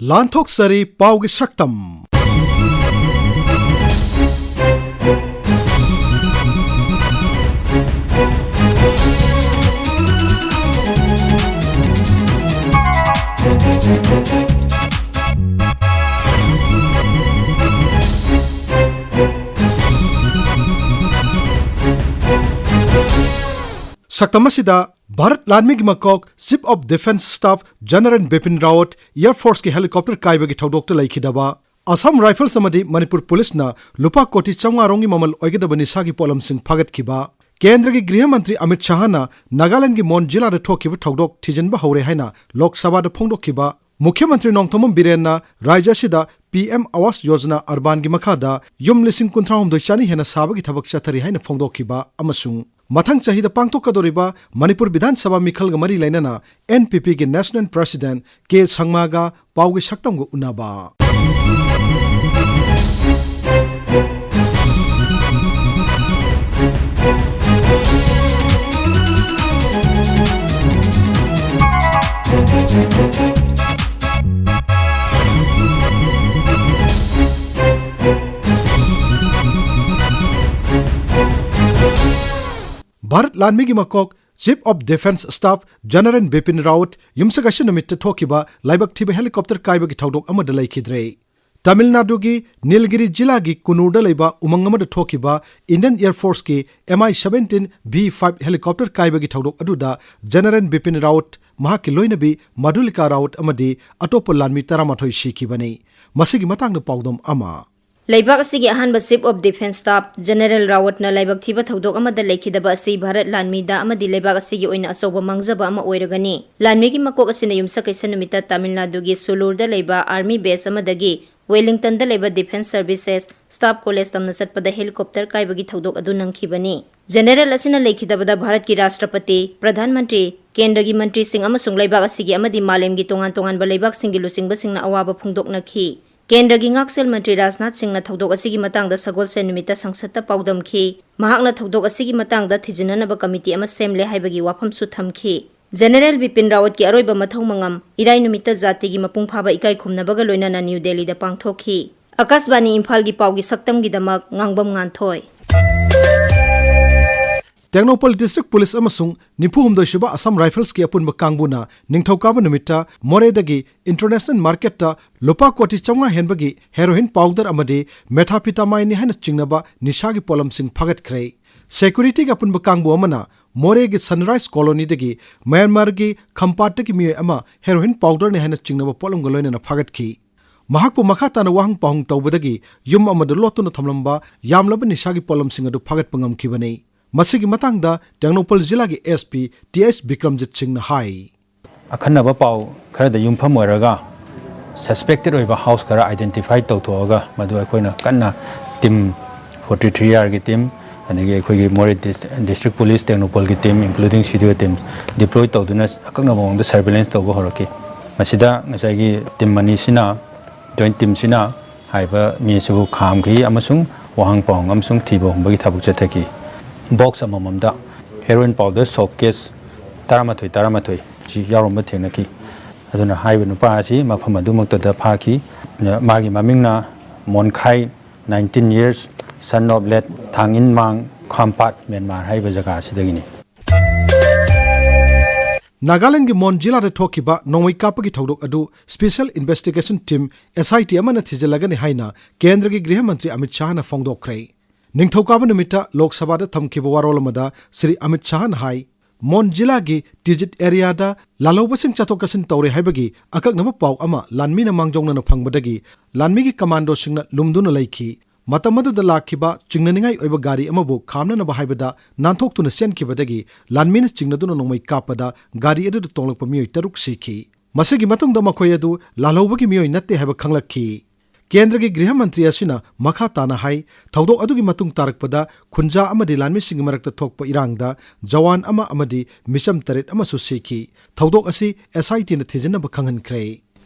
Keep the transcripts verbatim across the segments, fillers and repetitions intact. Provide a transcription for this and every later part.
ꯂꯥꯟꯊꯣꯛꯆꯔꯤ ꯄꯥꯎꯒꯤ ꯁꯛꯇꯝ꯫ ꯁꯛꯇꯝ ꯑꯁꯤꯗ ꯚꯥꯔꯠ ꯂꯥꯟꯃꯤꯒꯤ ꯃꯀꯣꯛ Chief of Defence Staff General Bipin ꯔꯥꯋꯠ, Air Force ꯀꯤ helicopter ꯀꯥꯏꯕꯒꯤ ꯊꯧꯗꯣꯛꯇ ꯂꯩꯈꯤꯗꯕ, Assam Rifles ꯑꯃꯗꯤ ꯃꯅꯤꯄꯨꯔ ꯄꯨꯂꯤꯁꯅ ꯂꯨꯄꯥ ꯀꯣꯇꯤ ꯆꯥꯝꯃꯉꯥ ꯔꯣꯝꯒꯤ ꯃꯃꯜ ꯑꯣꯏꯒꯗꯕ ꯅꯤꯁꯥꯒꯤ ꯄꯣꯠꯂꯝꯁꯤꯡ ꯐꯥꯒꯠꯈꯤꯕ, ꯀꯦꯟꯗ꯭ꯔꯒꯤ ꯒ꯭ꯔꯤꯍ ꯃꯟꯇ꯭ꯔꯤ ꯑꯃꯤꯠ ꯁꯥꯍꯅ ꯅꯥꯒꯥꯂꯦꯟꯗꯒꯤ ꯃꯣꯟ ꯖꯤꯂꯥꯗ ꯊꯣꯛꯈꯤꯕ ꯊꯧꯗꯣꯛ ꯊꯤꯖꯤꯟꯕ ꯍꯧꯔꯦ ꯍꯥꯏꯅ ꯂꯣꯛ ꯁꯚꯥꯗ ꯐꯣꯡꯗꯣꯛꯈꯤꯕ, ꯃꯨꯈ꯭ꯌ ꯃꯟꯇ꯭ꯔꯤ ꯅꯣꯡꯊꯣꯝꯕꯝ ꯕꯤꯔꯦꯟꯅ ꯔꯥꯖ꯭ꯌ ꯑꯁꯤꯗ P M Awas Yojana Urban ꯒꯤ ꯃꯈꯥꯗ ꯌꯨꯝ ꯂꯤꯁꯤꯡ ꯀꯨꯟꯊ꯭ꯔꯥꯍꯨꯝꯗꯣꯏ ꯆꯅꯤ ꯍꯦꯟꯅ ꯁꯥꯕꯒꯤ ꯊꯕꯛ ꯆꯠꯊꯔꯤ ꯍꯥꯏꯅ ꯐꯣꯡꯗꯣꯛꯈꯤꯕ ꯑꯃꯁꯨꯡ ꯃꯊꯪ ꯆꯍꯤꯗ ꯄꯥꯡꯊꯣꯛꯀꯗꯧꯔꯤꯕ ꯃꯅꯤꯄꯨꯔ ꯕꯤꯙꯥꯟ ꯁꯚꯥ ꯃꯤꯈꯜꯒ ꯃꯔꯤ ꯂꯩꯅꯅ N P P ꯒꯤ National President ꯀꯦ ꯁꯪꯃꯥꯒ ꯄꯥꯎꯒꯤ ꯁꯛꯇꯝꯒ ꯎꯅꯕ꯫ ꯚꯥꯔꯠ ꯂꯥꯟꯃꯤꯒꯤ ꯃꯀꯣꯛ Chief of Defence Staff General Bipin ꯔꯥꯋꯠ ꯌꯨꯝꯁꯀꯩꯁ ꯅꯨꯃꯤꯠꯇ ꯊꯣꯛꯈꯤꯕ ꯂꯥꯏꯕꯛ ꯊꯤꯕ helicopter ꯀꯥꯏꯕꯒꯤ ꯊꯧꯗꯣꯛ ꯑꯃꯗ ꯂꯩꯈꯤꯗ꯭ꯔꯦ꯫ ꯇꯥꯃꯤꯜ ꯅꯥꯗꯨꯒꯤ ꯅꯤꯜꯒꯤꯔꯤ ꯖꯤꯂꯥꯒꯤ ꯀꯨꯅꯨꯔꯗ ꯂꯩꯕ ꯎꯃꯪ ꯑꯃꯗ ꯊꯣꯛꯈꯤꯕ Indian Air Force ꯀꯤ M I seventeen V five helicopter ꯀꯥꯏꯕꯒꯤ ꯊꯧꯗꯣꯛ ꯑꯗꯨꯗ General ꯕꯤꯄꯤꯟ ꯔꯥꯋꯠ, ꯃꯍꯥꯛꯀꯤ ꯂꯣꯏꯅꯕꯤ ꯃꯙꯨꯂꯤꯀꯥ ꯔꯥꯋꯠ ꯑꯃꯗꯤ ꯑꯇꯣꯞꯄ ꯂꯥꯟꯃꯤ ꯇꯔꯥꯃꯥꯊꯣꯏ ꯁꯤꯈꯤꯕꯅꯤ꯫ ꯃꯁꯤꯒꯤ ꯃꯇꯥꯡꯗ ꯄꯥꯎꯗꯝ ꯑꯃ꯫ ꯂꯩꯕꯥꯛ ꯑꯁꯤꯒꯤ ꯑꯍꯥꯟꯕ Chief of Defence Staff General ꯔꯥꯋꯠꯅ ꯂꯥꯏꯕꯛ ꯊꯤꯕ ꯊꯧꯗꯣꯛ ꯑꯃꯗ ꯂꯩꯈꯤꯗꯕ ꯑꯁꯤ ꯚꯥꯔꯠ ꯂꯥꯟꯃꯤꯗ ꯑꯃꯗꯤ ꯂꯩꯕꯥꯛ ꯑꯁꯤꯒꯤ ꯑꯣꯏꯅ ꯑꯆꯧꯕ ꯃꯥꯡꯖꯕ ꯑꯃ ꯑꯣꯏꯔꯒꯅꯤ꯫ ꯂꯥꯟꯃꯤꯒꯤ ꯃꯀꯣꯛ ꯑꯁꯤꯅ ꯌꯨꯝꯁꯀꯩꯁ ꯅꯨꯃꯤꯠꯇ ꯇꯥꯃꯤꯜ ꯅꯥꯗꯨꯒꯤ ꯁꯨꯂꯨꯔꯗ ꯂꯩꯕ army base ꯑꯃꯗꯒꯤ ꯋꯦꯂꯤꯡꯇꯟꯗ ꯂꯩꯕ Defence Services Staff College ꯇꯝꯅ ꯆꯠꯄꯗ helicopter ꯀꯥꯏꯕꯒꯤ ꯊꯧꯗꯣꯛ ꯑꯗꯨ ꯅꯪꯈꯤꯕꯅꯤ꯫ General ꯑꯁꯤꯅ ꯂꯩꯈꯤꯗꯕꯗ ꯚꯥꯔꯠꯀꯤ ꯔꯥꯁꯇ꯭ꯔꯄꯇꯤ, ꯄ꯭ꯔꯙꯥꯟ ꯃꯟꯇ꯭ꯔꯤ, ꯀꯦꯟꯗ꯭ꯔꯒꯤ ꯃꯟꯇ꯭ꯔꯤꯁꯤꯡ ꯑꯃꯁꯨꯡ ꯂꯩꯕꯥꯛ ꯑꯁꯤꯒꯤ ꯑꯃꯗꯤ ꯃꯥꯂꯦꯝꯒꯤ ꯇꯣꯉꯥꯟ ꯇꯣꯉꯥꯟꯕ ꯂꯩꯕꯥꯛꯁꯤꯡꯒꯤ ꯂꯨꯆꯤꯡꯕꯁꯤꯡꯅ ꯑꯋꯥꯕ ꯐꯣꯡꯗꯣꯛꯅꯈꯤ꯫ ꯀꯦꯟꯗ꯭ꯔꯒꯤ ꯉꯥꯛꯁꯦꯜ ꯃꯟꯇ꯭ꯔꯤ ꯔꯥꯖꯅꯥꯊ ꯁꯤꯡꯅ ꯊꯧꯗꯣꯛ ꯑꯁꯤꯒꯤ ꯃꯇꯥꯡꯗ ꯁꯒꯣꯜꯁꯦꯟ ꯅꯨꯃꯤꯠꯇ ꯁꯪꯁꯠꯇ ꯄꯥꯎꯗꯝꯈꯤ꯫ ꯃꯍꯥꯛꯅ ꯊꯧꯗꯣꯛ ꯑꯁꯤꯒꯤ ꯃꯇꯥꯡꯗ ꯊꯤꯖꯤꯟꯅꯅꯕ ꯀꯃꯤꯇꯤ ꯑꯃ ꯁꯦꯝꯂꯦ ꯍꯥꯏꯕꯒꯤ ꯋꯥꯐꯝꯁꯨ ꯊꯝꯈꯤ꯫ ꯖꯦꯅꯦꯔꯦꯜ ꯕꯤꯄꯤꯟ ꯔꯥꯋꯠꯀꯤ ꯑꯔꯣꯏꯕ ꯃꯊꯧ ꯃꯉꯝ ꯏꯔꯥꯏ ꯅꯨꯃꯤꯠꯇ ꯖꯥꯇꯤꯒꯤ ꯃꯄꯨꯡ ꯐꯥꯕ ꯏꯀꯥꯏ ꯈꯨꯝꯅꯕꯒ ꯂꯣꯏꯅꯅ ꯅ꯭ꯌꯨ ꯗꯦꯜꯂꯤꯗ ꯄꯥꯡꯊꯣꯛꯈꯤ꯫ ꯑꯀꯥꯁꯕꯥꯅꯤ ꯏꯝꯐꯥꯜꯒꯤ ꯄꯥꯎꯒꯤ ꯁꯛꯇꯝꯒꯤꯗꯃꯛ ꯉꯥꯡꯕꯝ ꯉꯥꯟꯊꯣꯏ꯫ ꯇꯦꯡꯅꯧꯄꯜ ꯗꯤꯁꯇ꯭ꯔꯤꯛ ꯄꯨꯂꯤꯁ ꯑꯃꯁꯨꯡ ꯅꯤꯐꯨ ꯍꯨꯝꯗꯣꯏ ꯁꯨꯕ ꯑꯁꯥꯝ ꯔꯥꯏꯐꯜꯁꯀꯤ ꯑꯄꯨꯟꯕ ꯀꯥꯡꯕꯨꯅ ꯅꯤꯡꯊꯧꯀꯥꯕ ꯅꯨꯃꯤꯠꯇ ꯃꯣꯔꯦꯗꯒꯤ ꯏꯟꯇꯔꯅꯦꯁꯅꯦꯜ ꯃꯥꯔꯀꯦꯠꯇ ꯂꯨꯄꯥ ꯀꯣꯇꯤ ꯆꯥꯝꯃꯉꯥ ꯍꯦꯟꯕꯒꯤ ꯍꯦꯔꯣꯏꯟ ꯄꯥꯎꯗꯔ ꯑꯃꯗꯤ ꯃꯦꯊꯥꯐꯤꯇꯥꯃꯥꯏꯟꯅꯤ ꯍꯥꯏꯅ ꯆꯤꯡꯅꯕ ꯅꯤꯁꯥꯒꯤ ꯄꯣꯠꯂꯝꯁꯤꯡ ꯐꯥꯒꯠꯈ꯭ꯔꯦ꯫ ꯁꯦꯀ꯭ꯌꯨꯔꯤꯇꯤꯒꯤ ꯑꯄꯨꯟꯕ ꯀꯥꯡꯕꯨ ꯑꯃꯅ ꯃꯣꯔꯦꯒꯤ ꯁꯟꯔꯥꯏꯁ ꯀꯣꯂꯣꯅꯤꯗꯒꯤ ꯃ꯭ꯌꯥꯟꯃꯥꯔꯒꯤ ꯈꯝꯄꯥꯠꯇꯒꯤ ꯃꯤꯑꯣꯏ ꯑꯃ ꯍꯦꯔꯣꯏꯟ ꯄꯥꯎꯗꯔꯅꯤ ꯍꯥꯏꯅ ꯆꯤꯡꯅꯕ ꯄꯣꯠꯂꯝꯒ ꯂꯣꯏꯅꯅ ꯐꯥꯒꯠꯈꯤ꯫ ꯃꯍꯥꯛꯄꯨ ꯃꯈꯥ ꯇꯥꯅ ꯋꯥꯍꯪ ꯄꯥꯎꯍꯪ ꯇꯧꯕꯗꯒꯤ ꯌꯨꯝ ꯑꯃꯗ ꯂꯣꯠꯇꯨꯅ ꯊꯝꯂꯝꯕ ꯌꯥꯝꯂꯕ ꯅꯤꯁꯥꯒꯤ ꯄꯣꯠꯂꯝꯁꯤꯡ ꯑꯗꯨ ꯐꯥꯒꯠꯄ ꯉꯝꯈꯤꯕꯅꯤ꯫ ꯃꯁꯤꯒꯤ ꯃꯇꯥꯡꯗ ꯇꯦꯡꯅꯧꯄꯜ ꯖꯤꯂꯥꯒꯤ SP ꯇꯤ ꯑꯩꯆ ꯕꯤꯀ꯭ꯔꯝꯖꯤꯠ ꯁꯤꯡꯅ ꯍꯥꯏ꯫ ꯑꯈꯟꯅꯕ ꯄꯥꯎ ꯈꯔꯗ ꯌꯨꯝꯐꯝ ꯑꯣꯏꯔꯒ suspected ꯑꯣꯏꯕ house ꯈꯔ identify ꯇꯧꯊꯣꯛꯑꯒ ꯃꯗꯨ ꯑꯩꯈꯣꯏꯅ ꯀꯟꯅ team forty three Rꯒꯤ team, ꯑꯗꯒꯤ ꯑꯩꯈꯣꯏꯒꯤ ꯃꯣꯔꯦ this-, district police ꯇꯦꯡꯅꯧꯄꯜꯒꯤ team, including CDO team deploy ꯇꯧꯗꯨꯅ ꯑꯀꯛꯅꯕ ꯃꯑꯣꯡꯗ surveillance ꯇꯧꯕ ꯍꯧꯔꯛꯈꯤ꯫ ꯃꯁꯤꯗ ꯉꯁꯥꯏꯒꯤ team ꯑꯅꯤꯁꯤꯅ, joint teamꯁꯤꯅ ꯍꯥꯏꯔꯤꯕ ꯃꯤ ꯑꯁꯤꯕꯨ ꯈꯥꯝꯈꯤ ꯑꯃꯁꯨꯡ ꯋꯥꯍꯪ ꯄꯥꯎꯍꯪ ꯑꯃꯁꯨꯡ ꯊꯤꯕ ꯍꯨꯝꯕꯒꯤ ꯊꯕꯛ ꯆꯠꯊꯈꯤ꯫ Box ꯑꯃꯃꯝꯗ heroin powder soap case ꯇꯔꯥꯃꯥꯊꯣꯏ, ꯇꯔꯥꯃꯥꯊꯣꯏ ꯁꯤ ꯌꯥꯎꯔꯝꯕ ꯊꯦꯡꯅꯈꯤ꯫ ꯑꯗꯨꯅ ꯍꯥꯏꯔꯤꯕ ꯅꯨꯄꯥ ꯑꯁꯤ ꯃꯐꯝ ꯑꯗꯨꯃꯛꯇꯗ ꯐꯥꯈꯤ꯫ ꯃꯥꯒꯤ ꯃꯃꯤꯡꯅ ꯃꯣꯟꯈꯥꯏ, nineteen years, son of late ꯊꯥꯡꯏꯟꯃꯥꯡ, ꯈꯥꯝꯄꯥꯠ, ꯃ꯭ꯌꯥꯟꯃꯥꯔ ꯍꯥꯏꯔꯤꯕ ꯖꯒꯥ ꯑꯁꯤꯗꯒꯤꯅꯤ꯫ ꯅꯥꯒꯥꯂꯦꯟꯗꯒꯤ ꯃꯣꯟ ꯖꯤꯂꯥꯗ ꯊꯣꯛꯈꯤꯕ ꯅꯣꯡꯃꯩ ꯀꯥꯞꯄꯒꯤ ꯊꯧꯗꯣꯛ ꯑꯗꯨ Special Investigation Team, SIT, ꯑꯃꯅ ꯊꯤꯖꯤꯜꯂꯒꯅꯤ ꯍꯥꯏꯅ ꯀꯦꯟꯗ꯭ꯔꯒꯤ ꯒ꯭ꯔꯤꯍ ꯃꯟꯇ꯭ꯔꯤ ꯑꯃꯤꯠ ꯁꯥꯍꯅ ꯐꯣꯡꯗꯣꯛꯈ꯭ꯔꯦ꯫ ꯅꯤꯡꯊꯧꯀꯥꯕ ꯅꯨꯃꯤꯠꯇ ꯂꯣꯛ ꯁꯚꯥꯗ ꯊꯝꯈꯤꯕ ꯋꯥꯔꯣꯜ ꯑꯃꯗ ꯁ꯭ꯔꯤ ꯑꯃꯤꯠ ꯁꯥꯍꯅ ꯍꯥꯏ, ꯃꯣꯟ ꯖꯤꯂꯥꯒꯤ ꯇꯤꯖꯤꯠ ꯑꯦꯔꯤꯌꯥꯗ ꯂꯥꯜꯍꯧꯕꯁꯤꯡ ꯆꯠꯊꯣꯛ ꯆꯠꯁꯤꯟ ꯇꯧꯔꯦ ꯍꯥꯏꯕꯒꯤ ꯑꯀꯛꯅꯕ ꯄꯥꯎ ꯑꯃ ꯂꯥꯟꯃꯤꯅ ꯃꯥꯡꯖꯧꯅꯅ ꯐꯪꯕꯗꯒꯤ ꯂꯥꯟꯃꯤꯒꯤ ꯀꯃꯥꯟꯗꯣꯁꯤꯡꯅ ꯂꯨꯝꯗꯨꯅ ꯂꯩꯈꯤ꯫ ꯃꯇꯝ ꯑꯗꯨꯗ ꯂꯥꯛꯈꯤꯕ ꯆꯤꯡꯅꯅꯤꯡꯉꯥꯏ ꯑꯣꯏꯕ ꯒꯥꯔꯤ ꯑꯃꯕꯨ ꯈꯥꯝꯅꯅꯕ ꯍꯥꯏꯕꯗ ꯅꯥꯟꯊꯣꯛꯇꯨꯅ ꯆꯦꯟꯈꯤꯕꯗꯒꯤ ꯂꯥꯟꯃꯤꯅ ꯆꯤꯡꯅꯗꯨꯅ ꯅꯣꯡꯃꯩ ꯀꯥꯞꯄꯗ ꯒꯥꯔꯤ ꯑꯗꯨꯗ ꯇꯣꯡꯂꯛꯄ ꯃꯤꯑꯣꯏ ꯇꯔꯨꯛ ꯁꯤꯈꯤ꯫ ꯃꯁꯤꯒꯤ ꯃꯇꯨꯡꯗ ꯃꯈꯣꯏ ꯑꯗꯨ ꯂꯥꯜꯍꯧꯕꯒꯤ ꯃꯤꯑꯣꯏ ꯅꯠꯇꯦ ꯍꯥꯏꯕ ꯈꯪꯂꯛꯈꯤ꯫ ꯀꯦꯟꯗ꯭ꯔꯒꯤ ꯒ꯭ꯔꯤꯍ ꯃꯟꯇ꯭ꯔꯤ ꯑꯁꯤꯅ ꯃꯈꯥ ꯇꯥꯅ ꯍꯥꯏ, ꯊꯧꯗꯣꯛ ꯑꯗꯨꯒꯤ ꯃꯇꯨꯡ ꯇꯥꯔꯛꯄꯗ ꯈꯨꯟꯖꯥ ꯑꯃꯗꯤ ꯂꯥꯟꯃꯤꯁꯤꯡꯒꯤ ꯃꯔꯛꯇ ꯊꯣꯛꯄ ꯏꯔꯥꯡꯗ ꯖꯋꯥꯟ ꯑꯃ ꯑꯃꯗꯤ ꯃꯤꯆꯝ ꯇꯔꯦꯠ ꯑꯃꯁꯨ ꯁꯤꯈꯤ꯫ ꯊꯧꯗꯣꯛ ꯑꯁꯤ SITꯅ ꯊꯤꯖꯤꯟꯅꯕ ꯈꯪꯍꯟꯈ꯭ꯔꯦ꯫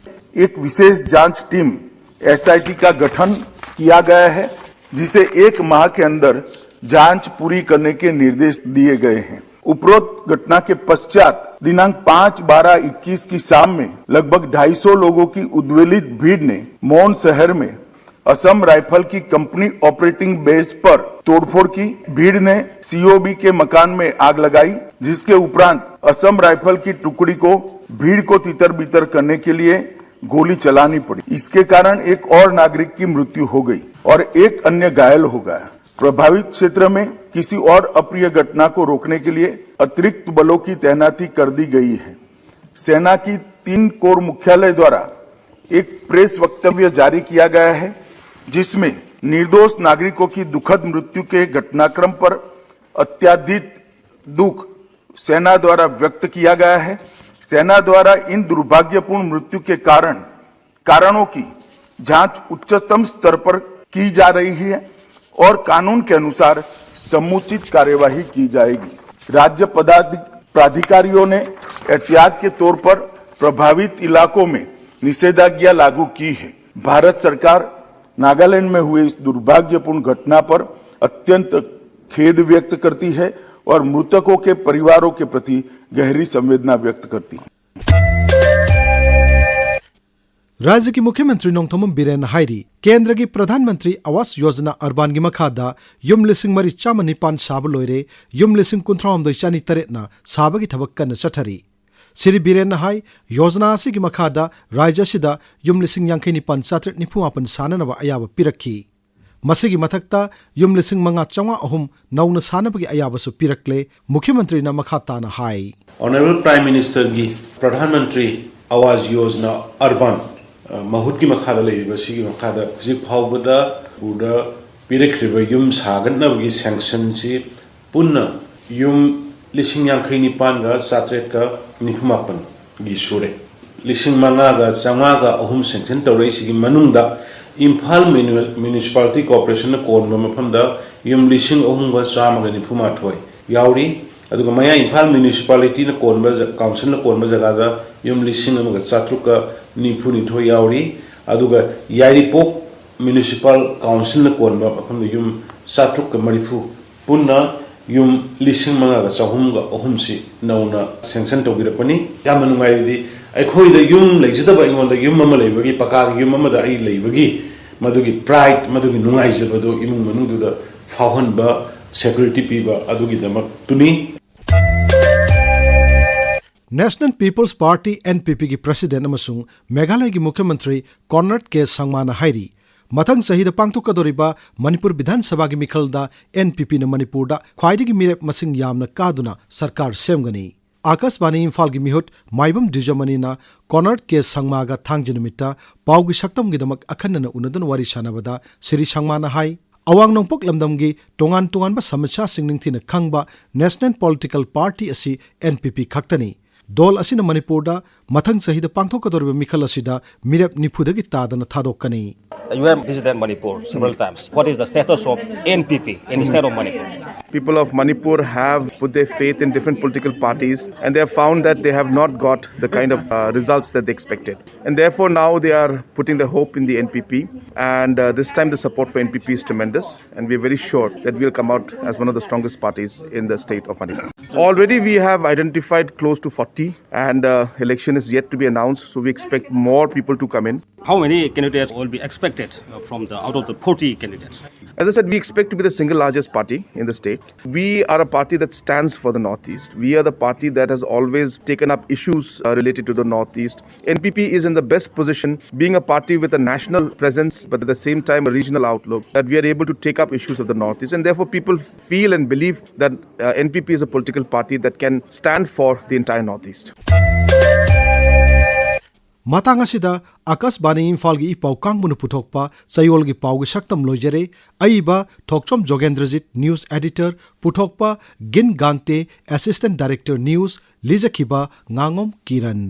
एक विशेष जांच टीम, एसआईटी का गठन किया गया है, जिसे एक माह के अंदर जांच पूरी करने के निर्देश दिए गए हैं। उपरोक्त घटना के पश्चात दिनांक पाँच बारह इक्कीस की शाम में लगभग ढाई सौ लोगों की उद्वेलित भीड़ ने मौन शहर में असम राइफल की कंपनी ऑपरेटिंग बेस पर तोड़फोड़ की। भीड़ ने सीओबी के मकान में आग लगाई, जिसके उपरांत असम राइफल की टुकड़ी को भीड़ को तितर बितर करने के लिए गोली चलानी पड़ी। इसके कारण एक और नागरिक की मृत्यु हो गई और एक अन्य घायल हो गया। प्रभावित क्षेत्र में किसी और अप्रिय घटना को रोकने के लिए अतिरिक्त बलों की तैनाती कर दी गई है। सेना की तीन कोर मुख्यालय द्वारा एक प्रेस वक्तव्य जारी किया गया है, जिसमें निर्दोष नागरिकों की दुखद मृत्यु के घटनाक्रम पर अत्यधिक दुख सेना द्वारा व्यक्त किया गया है। सेना द्वारा इन दुर्भाग्यपूर्ण मृत्यु के कारण कारणों की जांच उच्चतम स्तर पर की जा रही है और कानून के अनुसार समुचित कार्यवाही की जाएगी। राज्य पदाधिक प्राधिकारियों ने एहतियात के तौर पर प्रभावित इलाकों में निषेधाज्ञा लागू की है। भारत सरकार नागालैंड में हुए इस दुर्भाग्यपूर्ण घटना पर अत्यंत खेद व्यक्त करती है और मृतकों के परिवारों के प्रति गहरी संवेदना व्यक्त करती है। राज्य की मुख्यमंत्री नोंथोम बीरेन हाइरी केंद्र की प्रधानमंत्री आवास योजना अर्बान की मखादा युम लिसिंग मरी चाम निपान साब लोइरे युम लिसिंग कुंथ्राम दोई चानी तरेना साब की थबक कन चठरी। श्री बीरेन हाई योजना असी की मखादा राज्य सिदा युम लिसिंग यांखई निपान चातरेट निफु आपन सानन व अयाब पिरखी। ꯃꯁꯤꯒꯤ ꯃꯊꯛꯇ ꯌꯨꯝ ꯂꯤꯁꯤꯡ ꯃꯉꯥ ꯆꯥꯝꯃꯉꯥ ꯑꯍꯨꯝ ꯅꯧꯅ ꯁꯥꯅꯕꯒꯤ ꯑꯌꯥꯕꯁꯨ ꯄꯤꯔꯛꯂꯦ꯫ ꯃꯨꯈ꯭ꯌ ꯃꯟꯇ꯭ꯔꯤꯅ ꯃꯈꯥ ꯇꯥꯅ ꯍꯥꯏ꯫ Honourable Prime Minister ꯒꯤ Pradhan Mantri Awas Yojana Urban, ꯑ, ꯃꯍꯨꯠꯀꯤ ꯃꯈꯥꯗ ꯂꯩꯔꯤꯕ ꯁꯤꯒꯤ ꯃꯈꯥꯗ ꯍꯧꯖꯤꯛ ꯐꯥꯎꯕꯗ ꯃꯅꯤꯄꯨꯔꯗ ꯄꯤꯔꯛꯈ꯭ꯔꯤꯕ ꯌꯨꯝ ꯁꯥꯒꯠꯅꯕꯒꯤ sanction ꯁꯤ ꯄꯨꯟꯅ ꯌꯨꯝ ꯂꯤꯁꯤꯡ ꯌꯥꯡꯈꯩ ꯅꯤꯄꯥꯟꯒ ꯆꯥꯇ꯭ꯔꯦꯠꯀ ꯅꯤꯐꯨ ꯃꯥꯄꯟ ꯒꯤ ꯁꯨꯔꯦ꯫ ꯂꯤꯁꯤꯡ ꯃꯉꯥꯒ ꯆꯥꯝꯃꯉꯥꯒ ꯑꯍꯨꯝ sanction ꯇꯧꯔꯛꯏꯁꯤꯒꯤ ꯃꯅꯨꯡꯗ ꯏꯝꯐꯥꯜ Muni-, Municipality Corporation ꯅ ꯀꯣꯟꯕ ꯃꯐꯝꯗ ꯌꯨꯝ ꯂꯤꯁꯤꯡ ꯑꯍꯨꯝꯒ ꯆꯥꯝꯃꯒ ꯅꯤꯐꯨ ꯃꯥꯊꯣꯏ ꯌꯥꯎꯔꯤ꯫ ꯑꯗꯨꯒ ꯃꯌꯥꯏ ꯏꯝꯐꯥꯜ Municipality ꯅ ꯀꯣꯟꯕ ꯖ-, Council ꯅ ꯀꯣꯟꯕ ꯖꯒꯥꯗ ꯌꯨꯝ ꯂꯤꯁꯤꯡ ꯑꯃꯒ ꯆꯥꯇ꯭ꯔꯨꯛꯀ ꯅꯤꯐꯨ ꯅꯤꯊꯣꯏ ꯌꯥꯎꯔꯤ꯫ ꯑꯗꯨꯒ ꯌꯥꯏꯔꯤꯄꯣꯛ Municipal Council ꯅ ꯀꯣꯟꯕ ꯃꯐꯝꯗ ꯌꯨꯝ ꯆꯥꯇ꯭ꯔꯨꯛꯀ ꯃꯔꯤꯐꯨ, ꯄꯨꯟꯅ ꯌꯨꯝ ꯂꯤꯁꯤꯡ ꯃꯉꯥꯒ ꯆꯍꯨꯝꯒ ꯑꯍꯨꯝꯁꯤ ꯅꯧꯅ ꯁꯦꯡꯁꯟ ꯇꯧꯕꯤꯔꯛꯄꯅꯤ꯫ ꯌꯥꯝꯅ ꯅꯨꯡꯉꯥꯏꯔꯤꯗꯤ, ꯑꯩꯈꯣꯏꯗ ꯌꯨꯝ ꯂꯩꯖꯗꯕ, ꯑꯩꯉꯣꯟꯗ ꯌꯨꯝ ꯑꯃ ꯂꯩꯕꯒꯤ, ꯄꯀꯥꯒꯤ ꯌꯨꯝ ꯑꯃꯗ ꯑꯩ ꯂꯩꯕꯒꯤ, ꯃꯗꯨꯒꯤ ꯄ꯭ꯔꯥꯏꯗ, ꯃꯗꯨꯒꯤ ꯅꯨꯡꯉꯥꯏꯖꯕꯗꯨ ꯏꯃꯨꯡ ꯃꯅꯨꯡꯗꯨꯗ ꯐꯥꯎꯍꯟꯕ, ꯁꯦꯀ꯭ꯌꯨꯔꯤꯇꯤ ꯄꯤꯕ ꯑꯗꯨꯒꯤꯗꯃꯛꯇꯨꯅꯤ꯫ National People's Party, N P P ꯒꯤ president ꯑꯃꯁꯨꯡ ꯃꯦꯘꯥꯂꯌꯒꯤ ꯃꯨꯈ꯭ꯌ ꯃꯟꯇ꯭ꯔꯤ ꯀꯣꯟꯔꯥꯗ ꯀꯦ ꯁꯪꯃꯥꯅ ꯍꯥꯏꯔꯤ, ꯃꯊꯪ ꯆꯍꯤꯗ ꯄꯥꯡꯊꯣꯛꯀꯗꯧꯔꯤꯕ ꯃꯅꯤꯄꯨꯔ ꯕꯤꯙꯥꯟ ꯁꯚꯥꯒꯤ ꯃꯤꯈꯜꯗ N P P ꯅ ꯃꯅꯤꯄꯨꯔꯗ ꯈ꯭ꯋꯥꯏꯗꯒꯤ ꯃꯤꯔꯦꯞ ꯃꯁꯤꯡ ꯌꯥꯝꯅ ꯀꯥꯗꯨꯅ ꯁꯔꯀꯥꯔ ꯁꯦꯝꯒꯅꯤ꯫ ꯑꯥꯀꯥꯁꯕꯥꯅꯤ ꯏꯝꯐꯥꯜꯒꯤ ꯃꯤꯍꯨꯠ ꯃꯥꯏꯕꯝ ꯗ꯭ꯋꯤꯖꯃꯅꯤꯅ ꯀꯣꯟꯔꯥꯗ ꯀꯦ ꯁꯪꯃꯥꯒ ꯊꯥꯡꯖ ꯅꯨꯃꯤꯠꯇ ꯄꯥꯎꯒꯤ ꯁꯛꯇꯝꯒꯤꯗꯃꯛ ꯑꯈꯟꯅꯅ ꯎꯅꯗꯨꯅ ꯋꯥꯔꯤ ꯁꯥꯟꯅꯕꯗ ꯁ꯭ꯔꯤ ꯁꯪꯃꯥꯅ ꯍꯥꯏ, ꯑꯋꯥꯡ ꯅꯣꯡꯄꯣꯛ ꯂꯝꯗꯝꯒꯤ ꯇꯣꯉꯥꯟ ꯇꯣꯉꯥꯟꯕ ꯁꯃꯁ꯭ꯌꯥꯁꯤꯡ ꯅꯤꯡꯊꯤꯅ ꯈꯪꯕ national political party ꯑꯁꯤ N P P ꯈꯛꯇꯅꯤ꯫ ꯗꯣꯜ ꯑꯁꯤꯅ ꯃꯅꯤꯄꯨꯔꯗ ꯃꯊꯪ ꯆꯍꯤꯗ ꯄꯥꯡꯊꯣꯛꯀꯗꯧꯔꯤꯕ ꯃꯤꯈꯜ ꯑꯁꯤꯗ ꯃꯤꯔꯦꯞ ꯅꯤꯐꯨꯗꯒꯤ ꯇꯥꯗꯅ ꯊꯥꯗꯣꯛꯀꯅꯤ꯫ You have visited Manipur several times. What is the status of N P P in the state of Manipur? People of Manipur have put their faith in different political parties, and they have found that they have not got the kind of uh, results that they expected. And therefore, now they are putting their hope in the N P P, and uh, this time the support for N P P is tremendous, and we are very sure that we'll come out as one of the strongest parties in the state of Manipur. Already, we have identified close to forty, and uh, election is yet to be announced, so we expect more people to come in. How many candidates will be expected uh, from the out of the forty candidates? As I said, we expect to be the single largest party in the state. We are a party that stands for the Northeast. We are the party that has always taken up issues uh, related to the Northeast. N P P is in the best position, being a party with a national presence, but at the same time a regional outlook, that we are able to take up issues of the Northeast, and therefore people feel and believe that uh, N P P is a political party that can stand for the entire Northeast. ꯃꯇꯥꯡ ꯑꯁꯤꯗ ꯑꯥꯀꯥꯁꯕꯥꯅꯤ ꯏꯝꯐꯥꯜꯒꯤ E ꯄꯥꯎ ꯀꯥꯡꯕꯨꯅ ꯄꯨꯊꯣꯛꯄ ꯆꯌꯣꯜꯒꯤ ꯄꯥꯎꯒꯤ ꯁꯛꯇꯝ ꯂꯣꯏꯖꯔꯦ꯫ ꯑꯏꯕ ꯊꯣꯛꯆꯣꯝ ꯖꯣꯒꯦꯟꯗ꯭ꯔꯖꯤꯠ, news editor, ꯄꯨꯊꯣꯛꯄ ꯒꯤꯟ ꯒꯥꯡꯇꯦ, assistant director news, ꯂꯤꯖꯈꯤꯕ ꯉꯥꯉꯣꯝ ꯀꯤꯔꯟ꯫